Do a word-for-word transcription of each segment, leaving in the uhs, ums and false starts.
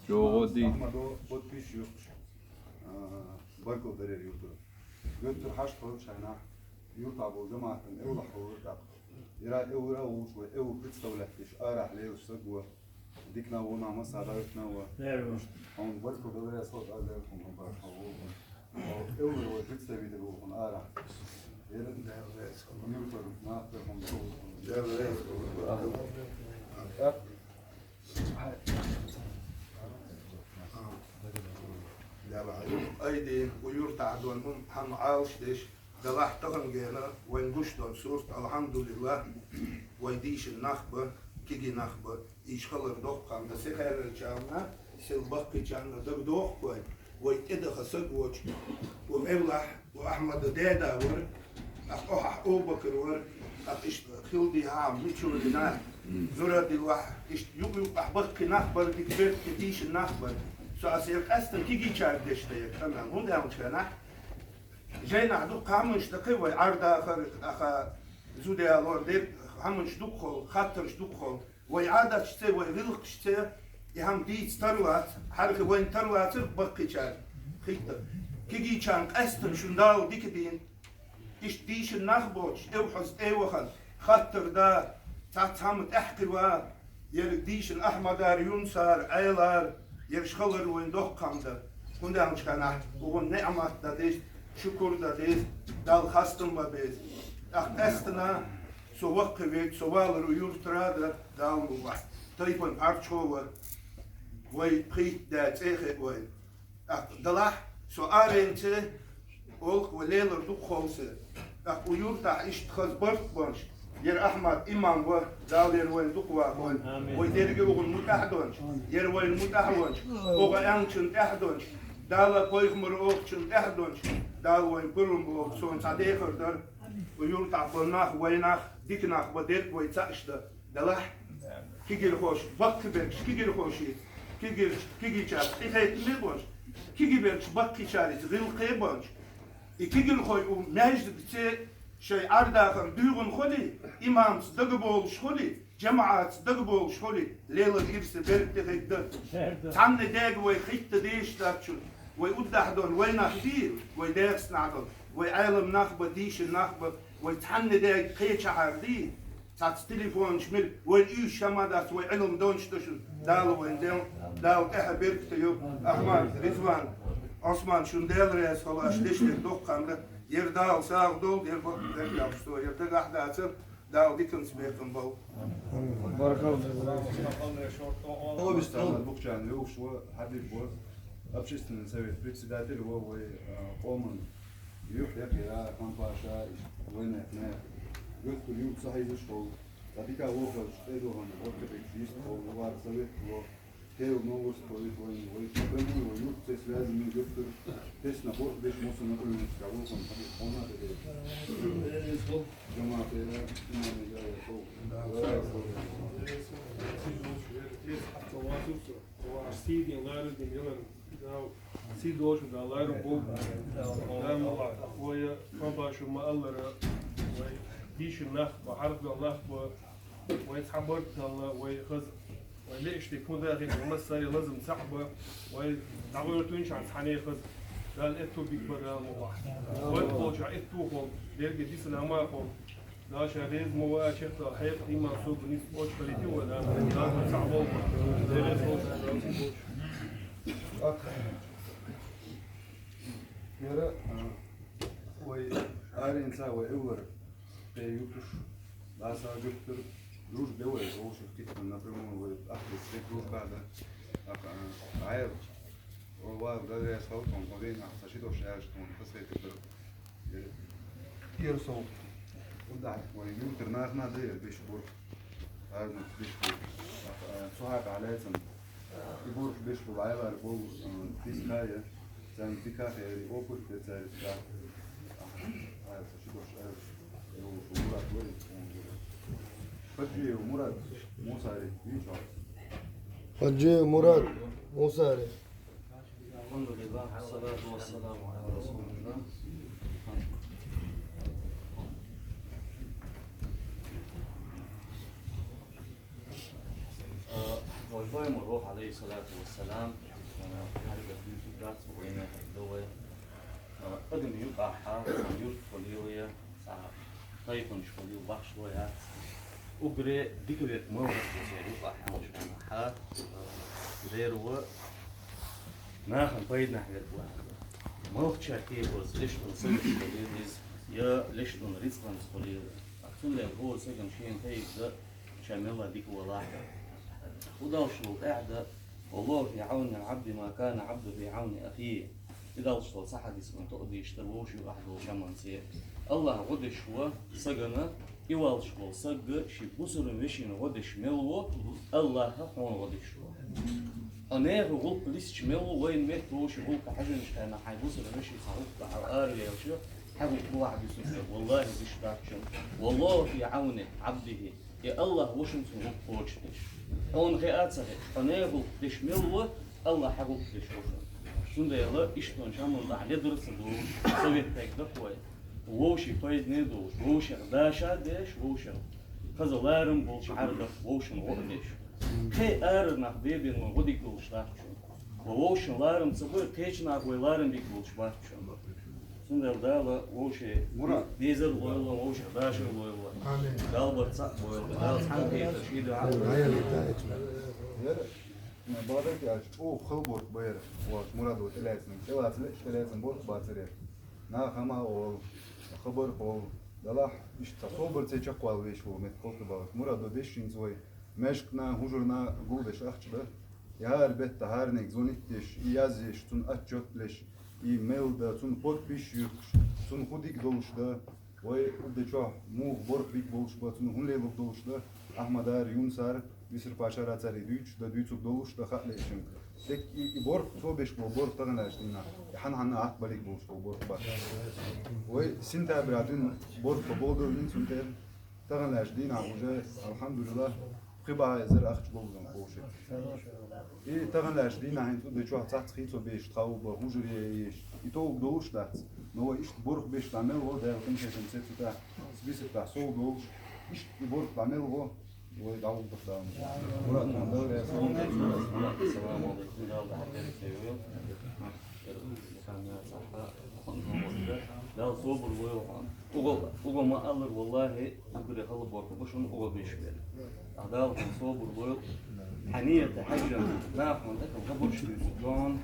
Чогоди. Ахмадо подписчик юкъуш. А, баркал дарер юртара. Гуттар хьашт хилча хьайна, юртахь болу жамаӀатан эвлахь хилар тӀаккха. Ира эвра а вуш вай, эвра представлять деш, арахь лелаш саг ва. Дикна вона масса дагатна ва. Хьуна баркал дарер, со дӀа дер хьуна баркал ву. Эвра вай представитель ву хьуна арахь. Ира юртара нах тӀа хьуна. Айди, вай юртахь дон хӀума хьан Ӏалаш деш, делахь тахана гена, вайн гуш дон сурт, алхьамдулиллахӀ, вай дийшина нах ба, кегий нах ба, ийш хилар доккха хӀама да, сихьарарчарна, сел баккхийчарна дагадоху вайн, вай тӀедаха саг воцуш, ву Эвлахь, ву Ахьмада деда вара, ах охьахь Абу-Бакр вара, ах иштта хилди хьа, мичура дина, зура дилвахь, иштта юкъ-юкъахь баккхий нах бара, дика беркате дийшина нах бара. Со ас яр къаьстина кегийчарга деш дан яр, къамел, хӀунда аьлча нах, жайнахь дукха хӀаманаш даккхий вай, Ӏардахар, аха, зуда ялор, дерг хӀаманаш дукха хол, хаттарш дукха хол. Вай Ӏадаташца, вай гӀиллакхашца и хӀама дийца тарлац, хьархи вайн тарлацар баккхийчара хӀитта. Кегийчарна къаьстина шун Дала дика дийна. Иштта дийшина нах боцуш, эвхьаза тӀе а вахана, хаттар да, цхьацца хӀама тӀаьхкхи ва, ерриг дийшина Ахьмадара, Юнусара, Ӏелара, ерш хилар вайн доккха хӀама да. ХӀунда аьлча хьанахь, вугӀун неӀмат дан деза, шукур дан деза, Далла хастам бан беза. ТӀаккха къаьстина, со ваккхий верг, со валар ву юртара а дар, Дала мукъ лахь. Тайпан парчхьо вар, вай пхийтта да цӀе хиъ вай. ТӀаккха далахь, со аренце, олх ва лелар дукха холсе. ТӀаккха у юртахь иштта хаза барт бонаш, яр Ахьмад имам ва, Дала яр вайн дукха вахой. Амин. Вай дерриге угӀун мутӀахь донаш, яр вайн мутӀахь вонаш, оха аьллачун тӀехь донаш, Дала пайхамар охачун тӀехь донаш, Дала вайн пурам болу, сон цхьа дехар дар. У юртахь бан нах, вай нах, дика нах ба дерг вай цаӀаш дан. Далахь, кигирхош, баккхий бергаш кигирхоший, кигирч-, кигийчарца къинхетаме а бонаш, кигий бергаш баккхийчарица гӀиллакхе а бонаш. И кигирхой у маьждигце шай Ӏардахар дуьйгӀун хули, имамца дагаболуш хули, жамаӀатца дагаболуш хули, лелар ирсе берг тӀе хӀегда. Цхьанне дега вай хӀитта дезаш дац чун, вай уддахь дон, вай нах дий, вай дехас нах дон, вай Ӏелам нах ба, дийшина нах ба, вай цхьанне дега кхечахьара дий. Цац телефонаш мел, вайн уьш шама дац, вай Ӏилма донаш ду шун. Дала вайн дел, Дала тӀехьа беркате йо. Ахмад, Ризван, Ӏусман, шун Дела реза хила, аш дешнех доккха хӀама да. Ер Дала сагӀа долу, ер бакъ, ер ялх сто, ер дагахь дацар, Дала диканца бекхам бал. Баркалла. Обестан бухчан йовш ва, Хьабиб ва, общественный совет председатель ва, вай, а, къоман юхь якъира, компаша, вайнех, нех. Гуттар юрт ца хьийзаш хол. Цхьа дика вохалчу тӀедогӀанна ворхӀе беккъа йист хол, вара совет во, хев новость хой, вайн, вай, напрямую, вай юрт цей связанный гуттар, тесна борх беш муса напрямую, ска вохалчу хьабиб хьона а тӀе. Жамаат, э, имам, я, я, хол. Да, да, да. Ваш сийден ларудин ялан, да, сий долчун да лару бу. Да, вай, пабашу ма аллара, вай, дийшина нах ба, хьаргал нах ба, вай цхьа барталла, вай хаза, вай лештик хӀун дахи, массари лазам цхьаъ ба, вай дӀагӀоьртуьнчахь цхьаьна хаза, Дала этту биг ба, Дала мукъ лахь. Вай болчахь этту хол, дерге дисина ма хол. Даша реза ма ваьа чехка хьекъа иман сога низ очкалити ван, да, да, цхьа болба. Реза болчу, да, реза болчу. Яра, а, вай аренца вай эвлара, тӀе ютуш, даса гуттар, дружбе вай, вовших китна напрямую вай, ахлис тӀе дружба да, а, а, гӀайр. О, вал, да, я стал тон, вовен, а, са ши дош яш тон, хасхетик дар. Ер, ер сол. Удах, вай, юртар нахна да, ер беш бур. Арна беш бур. А, а, цу хьакъ алайцам. И бурх беш бур, айлар бул, а, диская. Цан диках, ер опыт, ер царь, да. А, а, са ши дош, а, ер, ер, Мурат, вай, он, вай. Хаджиев Мурат, Мусари, видишь, он. Хаджиев Мурат, Мусари. الحمد لله، والصلاة والسلام على رسول الله. Э, Вай пайхамар ваха, Ӏалайхи ссалату вассалам, э, хьаргат дуьйцург дац вайна хьайда вай. Э, адам юкъахь, юрт хилийла, цхьа тайпанаш хилийла, бахьаш ло яц. Уггаре дика верг малхбузера юкъахь хьалаш хьа, э, лерва, нахана пайданахь верг ва. Малхча кепаза лештун сагатца хилийла иза, я лештун рицкъанца хилийла. Цундела хӀора сагана шена тайпа да, ша мелла дика валахь. Удалшлул тӀаьхьа да: «Валлаху фи Ӏавни ал-Ӏабди ма кана Ӏабду фи Ӏавни ахихи». И далшлул цхьа хьадис ван тоъа дийш тара вовшийн юкъахь долчу хӀуманца. Аллах гӀо деш ва сагана, и валш волу сагга ши бусуран вешина гӀо деш мел во, Аллаха хьуна гӀо деш ва. Хьо нехан гӀуллакх листича мел во, вайна метта вовшийн гӀуллакха хьажанаш хенахь хьайн бусуран вешин цхьа гӀуллакх хьо аравелча, хьан гӀуллакх бухахь дуьсур дара, валлахи, диш дац шуна. Валлаху фи Ӏавни Ӏабдихи. И Аллах ву шуна цуьнан гӀуллакх кхочушдеш. Хьуна хиа а ца хиа, хьо нехан гӀуллакх деш мел во, Аллах хьан гӀуллакх деш ву шуна. Цундела иштта долчу хӀуманна тӀехь ледара а ца долуш, совет дерг дац вай. Вовшийн пайдане а долуш, вовшех даша а деш, вовшех хаза ларам болчу Ӏаьрбах вовшийн гӀо а деш. Кхин арара нах бен-бен вайна гӀо дерг долуш дац шуна. Вай вовшийн ларам ца бой, кхечу наха вай ларам дерг долуш бац шуна. Цундела Дала вовшийн Мурад. Дезар а лойла, вовшех дашар а лойла. Амин. Дала барт цхьаъ бойла. Дала цхьаьна кхетар шен дуьхьа. Амин. Яра, бакъдерг аьлча, чӀогӀа хала борх бара. Вац, Мурад, вай тӀелаьцна. ТӀелаца ле, тӀелаьцна борх бацара. Наха хӀума олу, хабар олу. Делахь иштта цхьа собар ца чекхвала веш ву, мет кхалта баларх. Мурад, вай дешинца вай мешкана, хӀужарна гулдеш ахча дан. И хӀара бетта хӀараниг звонить деш, и язъеш, цунна отчет леш, и мел дан, цунна подпись юьхкуш, цунна хӀун дика долуш дан. Вай де чохь муха борх дика болуш бан, цунна хӀун лелур долуш дан. Ахьмадара, Юнусара, Бисер-пашара цара и дуьйцуш дан, дуьйцург долуш дан хаа лаьа шуна. Дерриг и, и борх, цо беш болу борх таханлерчу дийнахь, и хьан-хьанна а гӀатта балик болуш болу борх бац. Вай сентября дуьйна борх тхо болдалла йина цунна тӀера. Таханлерчу дийнахь уже, алхьамдулиллахӀ, пхи бӀе эзар ахча ловзан кхочуш. И таханлерчу дийнахь хӀинца де чохь цхьацца хийцо беш тхьа ву бан, хӀужаре еш. И товгӀа долуш дац. Но вай иштта борх беш дӀа мел гӀо, Дала къинхетам цецу тӀехь, список тӀехь сов долуш, иштта и борх дӀа мел гӀо, вай дӀагӀуллакх Дала. Мурад, хьуна Дала раьза хуьлда. Салам алейкум. Дала тӀехь беркате йойла. Дала собар лойла хьуна. Уггар, уггар ма-аллара, валлахӀи, уггаре хала борх бу шуна уггар беш бер. Ахьа Дала хьуна собар лойла. Хьан нийят хьаьжжина, наха хьуна тӀекхуьуш хабарш дуьйцург дан,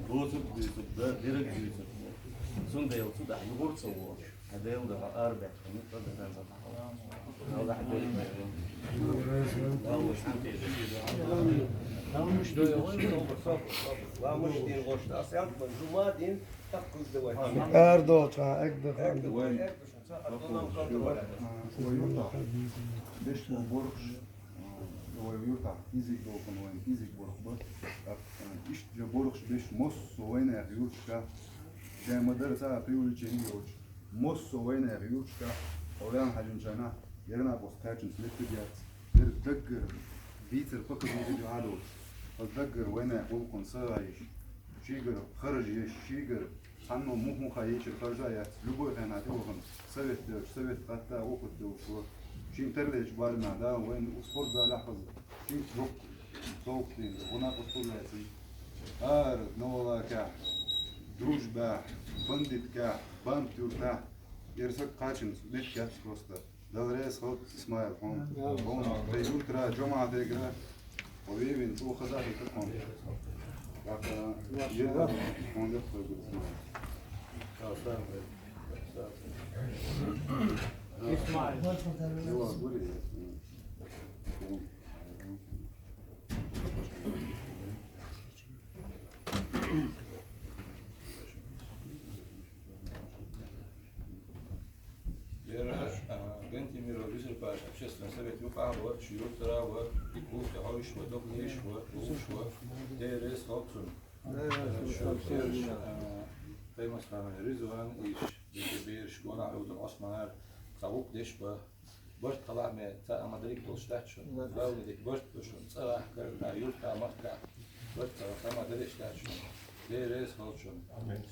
доцург дуьйцург дан, дерриг дуьйцург дан. Цундела цу тӀехь юхур ца волуш, хьан Дела дан хьо арабаьхкина, тӀадаханза хьо. Дала хьан дерриг дан. Дала вай хьан тӀе дан. Ламуш дийна гӀош, собар, собар, собар. Ламуш дийна гӀош, ас ям, жума дийна, тӀаккха кхуьйсу дан вай. Ара долчу, а, эгда хан. Эгда вай, эгда шуна, ца хьан донам контроль. Вай юртахь беш болу борхуш, вай юртахь кӀезиг долу вайн кӀезиг борх бара. ТӀаккха иштта же борхуш беш массо а вайнехан юрташкахь, шайн ма-дарра цхьа а привлечение йоцуш, массо а вайнехан юрташкахь, хьо ваьлла хьаьжначарна, ерриг а кхаьчнаш меттиг яц. Дерриг даггара дийцар показатель юьхьа доцуш, хаза даггара вайнехан гӀуллакхана сагӀа еш, шийгара харжа еш, шийгара цхьанна муха-муха ечара харжа а яц, любой хенахь тӀе вахана, совет делча, совет кхетта, опыт долуш ву. Шен тарлечу барамехь, да, вайна спортзалехь хаза, шен доккха совгӀат дина, гӀо накъосталла лаьцна. Ара, новалакехь, дружбехь, бандиткехь, бамт юртахь, ерриг саг кхачамца меттиг яц просто. Дала реза хуьлда, Исмаил, хьуна. Хьуна, тхайн юртара, жамаӀатегара, хьо вевина, цо хаза а хӀиттира хьуна. ТӀаккха, е, хьуна дехьа хьоьгура, Исмаил. Исмаил. Дела гури, я. Вера, а, Гантимиров Бисер-паша общественный совет юкъахь ва, шу юртара ва, и кухе хьовш ва, доккхийш ва, лууш ва, Дела реза хуьлда цунна. Шу бераш, а, Таймасханов Ризван, иш, бераш, гонахь Ӏуьйдан Ӏусманар, цхьа гӀуллакх деш ба, барт хилахь ме, цхьа а ма дерриг долуш дац шуна. Главный дерг барт ду шуна, цӀа а, карта а, юрта а, махка а. Барт хилахь, цхьа а ма дерриг дац шуна. Дела реза хуьлда шуна.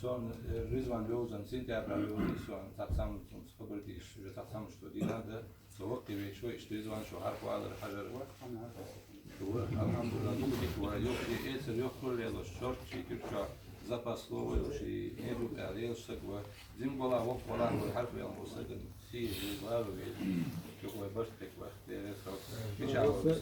Сон, э, Ризван вевзан, сентябрь вевзан, сон, цхьа цхьамма, сон, хабар дийш, уже цхьа цхьамма, что дина да, со ваккхий веш вай, иштта Ризван шо хьархвалар хьажар. Алхьамдулиллахь, дукха дика ва, йоккхача эцар йоккхур велаш, шортчий кирча запас ло вай, ший эбу пӀа лелаш саг ва, зим гола, вокх гола, вай хьарф вел мо саган, сий, зим гола вел, чух вай барт тек ва, дерес хал. Иншаллахь.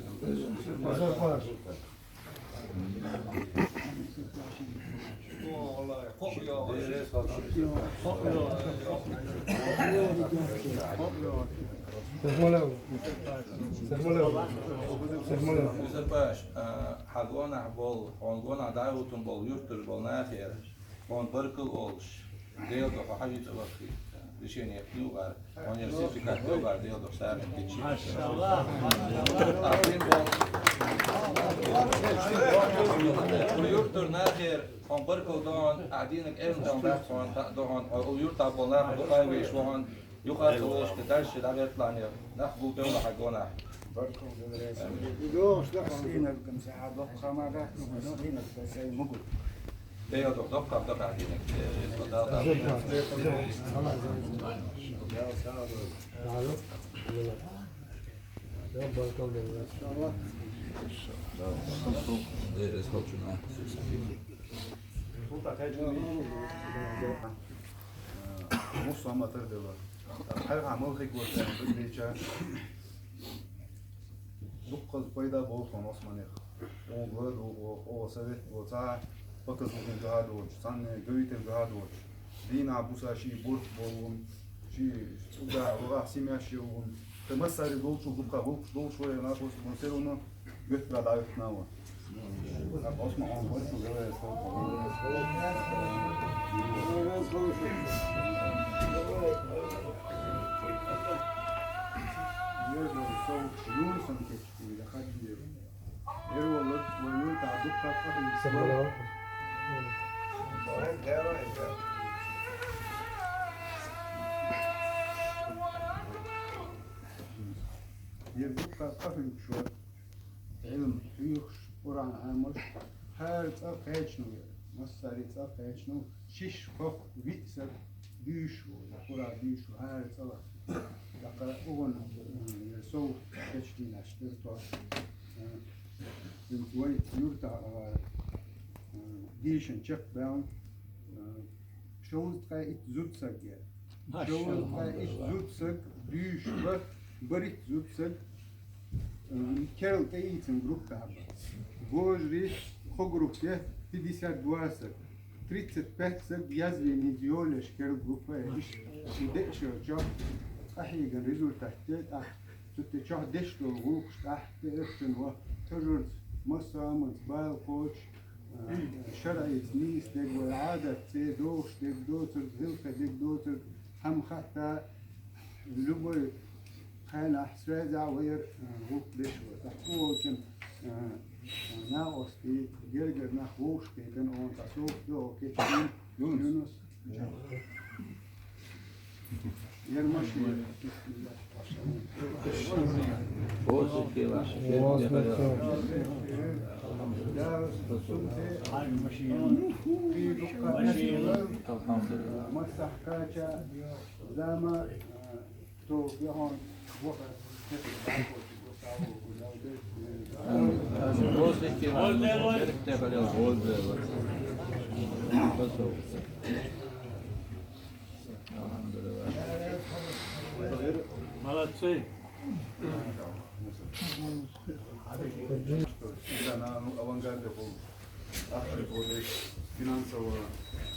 Юсуп-Паш, а, хьа гонахь бол, хьона гонахь дӀаоттун бол, юртара бол нахера, хьона баркал олуш, Дела духьа хьажа цӀа ваххийта, решение хьугара, хьона яр сертификат йогӀара, Дела духьа сагӀина дичи. Машаллахь. Юртара нахера, хьона баркал дохьан, а дийнаг эрна тӀам дац хьона, та дохьан, хьо юртахь бол нах дукха веш вахьан, юхарца волуш тӀе дальше дӀагӀерта лахьанера, нах гул тевлла хьа гонахь. Дела духьа доккха хӀама дац, доккха хӀама дац, сайн мугу. Дела духьа доккха хӀама дац, дийнаг. Дела духьа доккха хӀама дац. Муса ма тардела. Хьайга мел хиг вара, дуккха пайда болу хьуна Османех. Оха ладугӀу, оха совет, оха цхьа показухна дуьхьа доцуш, цхьанне гавитар дуьхьа доцуш. Дийнахь буса ший бурт болун, ший цӀугахь, вахахь семьяш йолун. Тхан массаьрга долчул дукха гӀуллакхаш долуш вара, нах оцу гун серуна, гуттара дӀаветтина ван. Нах Осман хьуна баркал, Дела реза хуьлда. Юртан кечдина, хадийра. Эрваллаг вайн юртахь дуккха къахьийга. Ер дуккха къахьийгаш вара. Ӏилма хьоьхуш, Къуръан Ӏамош, хӀара цӀа кхечна вара. Массари цӀа кхечна, шиш, кхо, виъ саг дуьйш ву, я Къуръан дуьйш ву, хӀара цӀа вара. ТӀаккха угӀун, м, я сов кечдийнаш дира тхо. М, вай юртахь, а, м, дийшина чекхбаьлла, м, шовзткъе итт зуда саг яра. Шовзткъе итт зуда саг дуьйш бара, баритта зуда саг, м, керла тӀеийцина группа бара. Божари кхо группа, пятьдесят два саг. Тридцать пять саг язвина хӀинца йолеш керла группа, иштта и деъ шо чохь къахьийган результат де, тӀаккха цу тӀе чохь деш долу гӀуллакхаш тӀехь тӀеоьттина ван, тожурца, массо а амалца бала кхочуш, а, шарӀица нийса дерг вай Ӏадатца догӀуш дерг доцург, гӀиллакхе дерг доцург, хьан хатта, любой хенахь связь а вайра, а, гӀуллакх деш вара. ТӀаккха кху волчун, а, а, накъостий, гергара нах вовшахкхетан, он тӀе сов догӀу кечдина, Юнус. Юнус. Ер машина. Алхьамдулиллах. Массахкача зама, то, я он, вот, Молодцы. Да, на авангарде хул. Ахча хуле, финансово,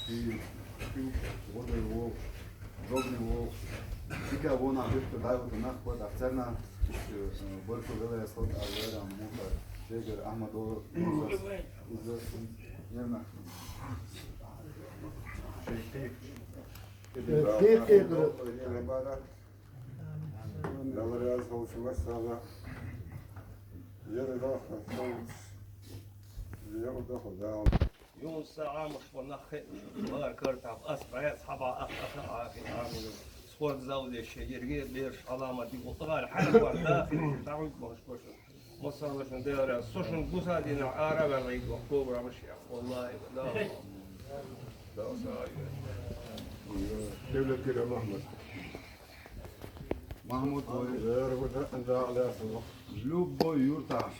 и, и вода его, добрый его. Дика вон а хитта дай вот нах вот, а церна, э, барку велес ход, а вера мута, шегер Ахмадо, из, из, нерна. Шейх. Шейх. Дала раза хуьлда шуна, масала. Ер даха, ер даха Дала. Юнус Ӏамош бу нах хиъна, лара картаб, ас бӀе цхьаба ах, ах, ах, ах, ах, ах. Спортзал деш, ерге бераш Ӏаламат дигу, тӀагӀар хьарам бан, даха, тӀагӀуьйту бохуш бу шуна. Масала шуна Дела раза, со шуна гуса дина ара ваьлла йигу, кобра машиях. Валлахи, да. Девлет гира Махмуд. Махмуд, ой. Любой юртахь.